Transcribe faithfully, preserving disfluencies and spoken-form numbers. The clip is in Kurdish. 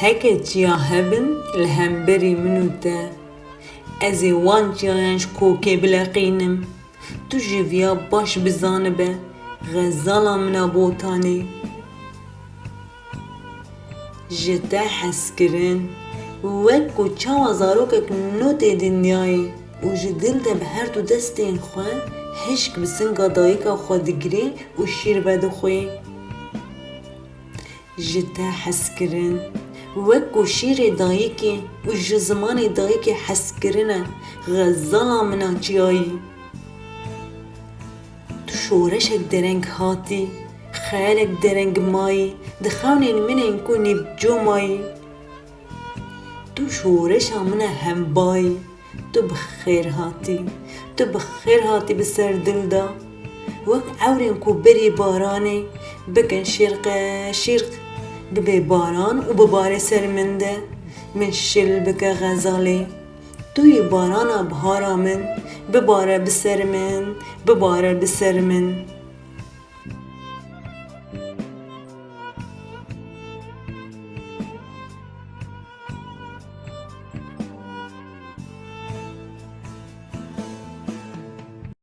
Heke çiya hebin li hemberî min û te, ez ê wan çiyayan ji kokê bileqînim. Tu ji viya baş bizanibe, xezala min a Botanê. Ji te hez kirin, wek ku çawa zarokek nû tê dinyayê û ji dil de bi her du destên xwe hişk bi singa dayika xwe digire û şîr vedixwe. Ji te hez kirin, wek ku şîrê dayikê û ji zimanê dayikê hez kirine, xezala min a çiyayî. Tu şoreşek dereng hatî, xeyalek dereng mayî, di xewnên min ên ku nîvco mayî. Tu şoreşa min e hembayî, tu bi xêr hatî, tu bi xêr hatî bi ser dil de. Wek ewrên ku berî baranê, bikin şîrqe şîrq, bibe baran û bibare ser min de, min şil bike xezalê. Tu yî barana bihara min, bibare bi ser min, bibare bi ser min.